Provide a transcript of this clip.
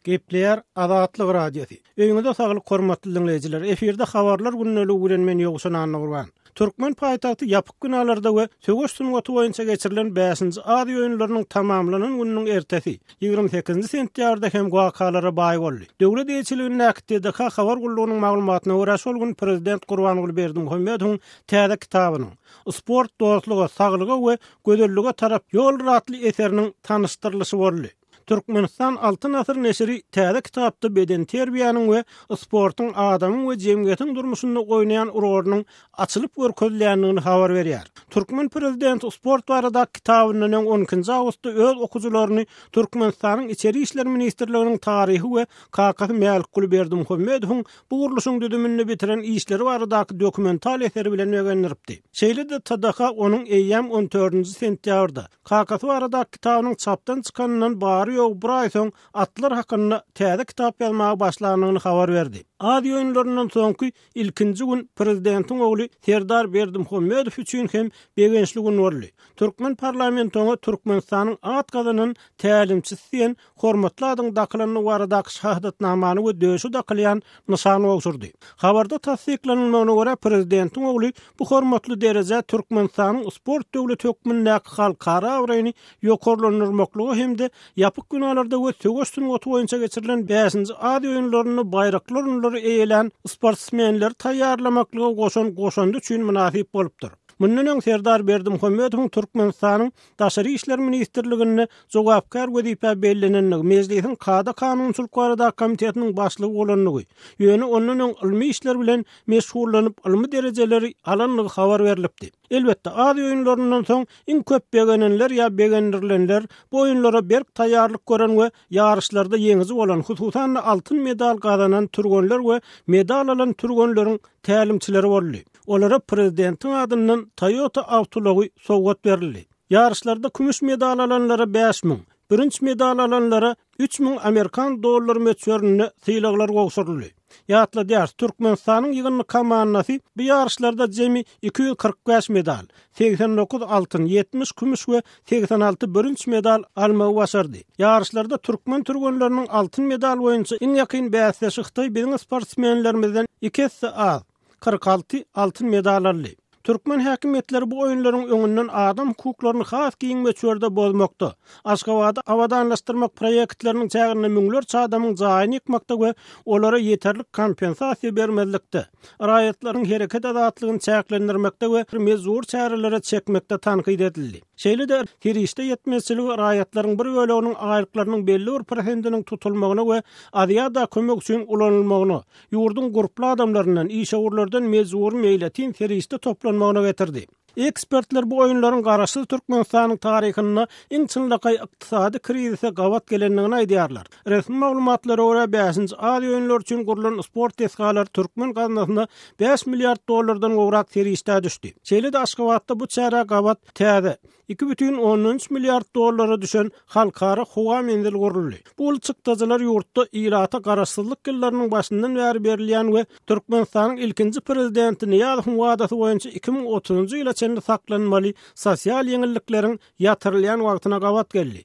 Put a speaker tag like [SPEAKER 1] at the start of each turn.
[SPEAKER 1] Gepleýär Azatlyk Radiosy. Öýüňize saglyk hormatly diňleýjiler. Efirde habarlar gündeligi bilen men Ýowşan Annagurban. Türkmen paýtagty ýapyk binalarda we söweş sungaty boýunça geçirilen bäşinji Aziýa oýunlarynyň tamamlanan gününiň ertesi, 28-nji sentýabrda hem wakalara baý boldy. Döwlet eýeçiligindäki TDH habar gullugynyň maglumatyna görä, şol gün prezident Gurbanguly Berdimuhamedowyň täze kitabynyň, Sport dostluga, saglyga we gözellige tarap ýoldur atly eseriniň tanyşdyrylyşy boldy. Türkmenistan Altyn asyr neşiri täze kitapda bedenterbiýäniň we sportuň adamyň we jemgyýetiň durmuşynda oýnaýan rolunyň açylyp görkezilýändigini habar berýär. Türkmen prezidenti sport baradaky kitabyndan öň on ikinji awgustda öz okyjylaryny Türkmenistanyň Içeri işler ministrliginiň taryhy we kakasy Mälikguly Berdimuhamedowyň bu gurluşyň düzüminde bitiren işleri baradaky dokumental eseri bilen begendiripdi. Şeýle-de TDH onuň eýýäm on dördünji sentýabrda, Kakasy baradaky kitabynyň çapdan çykanyndan bary-ýogy bir aý soň atlar hakynda täze kitap ýazmaga başlandygyny habar berdi. Aziýa oýunlaryndan soňky ilkinji gün prezidentiň ogly Serdar Berdimuhamedow üçin hem begençli gün boldy. Türkmen parlamenti oňa Türkmenistanyň at gazanan tälimçisi diýen hormatly adyň dakylandygy baradaky şahadatnamany we döşe dakylýan nyşany gowşurdy. Habarda tassyklanylmagyna görä, prezidentiň ogly bu hormatly derejä Türkmenistanyň sport döwleti hökmündäki halkara abraýyny ýokarlandyrmaklyga hem-de ýapyk binalarda we söweş sungaty boýunça geçirilen bäşinji Aziýa oýunlarynda baýrakly orunlary eýelän sportsmenleri taýýarlamaklyga goşan goşandy üçin mynasyp bolupdyr. Mundan öň Serdar Berdimuhamedowyň Türkmenistanyň Daşary işler ministrliginde jogapkär wezipä bellenendigi, Mejlisiň kada-kanunçylyk baradaky komitetiniň başlygy bolandygy, ýöne ondan öň ylmy işler bilen meşgullanyp, ylmy derejeleri alandygy habar berlipdi. Elbetde, Aziýa oýunlaryndan soň iň köp begenenler ýa begendirilenler bu oýunlara berk taýýarlyk gören we ýaryşlarda ýeňiji bolan, hususan-da altyn medal gazanan türgenler we medal alan türgenleriň tälimçileri boldy. Olara prezidentiň adyndan Toyota awtoulagy sowgat berildi. Ýaryşlarda kümüş medal alanlara 5000, bürünç medal alanlara 3000 amerikan dollary möçberinde sylaglar gowşuryldy. Ýatladýarys, Türkmenistanyň ýygyndy komandasy bu ýaryşlarda jemi 245 medal, 89 altyn, 70 kümüş we 86 bürünç medal almagy başardy. Ýaryşlarda türkmen türgenleriniň altyn medal boýunça iň ýakyn bäsdeşi Hytaý biziň sportsmenlerimizden iki esse az, 46 altyn medal aldy. Türkmen häkimiýetleri bu oýunlaryň öňünden adam hukuklaryny has giň möçberde bozmakda, Aşgabady abadanlaşdyrmak proýektleriniň çäginde müňlerçe adamyň jaýyny ýykmakda we olara ýeterlik kompensasiýa bermezlikde, raýatlaryň hereket azatlygyny çäklendirmekde we mejbury çärelere çekmekde tankyt edildi. Şeýle-de, serişde ýetmezçiligi raýatlaryň bir böleginiň aýlyklarynyň belli bir prosentiniň tutulmagyna we Aziada kömek üçin ulanylmagyna, ýurduň gurply adamlaryndan, işewürlerden mejbury meýletin serişde toplanmagyna getirdi. Ekspertler bu oýunlaryň garaşsyz Türkmenistanyň taryhynda iň çynlakaý ykdysady krizise gabat gelendigini aýdýarlar. Resmi maglumatlara görä, bäşinji Aziýa oýunlary üçin gurlan sport desgalary türkmen gaznasyna bäş milliard dollardan gowrak serişdä düşdi. Şeýle-de Aşgabatda bu çärä gabat täze, 2,3 milliard dollara düşen halkara howa menzili guruldy. Bu uly çykdajylar ýurtda ilata garaşsyzlyk ýyllarynyň başyndan bäri berilýän we Türkmenistanyň ilkinji prezidenti Nyýazowyň wadasy boýunça 2030-njy ýyla çenli saklanmaly sosial ýeňillikleriň ýatyrylýan wagtyna gabat geldi.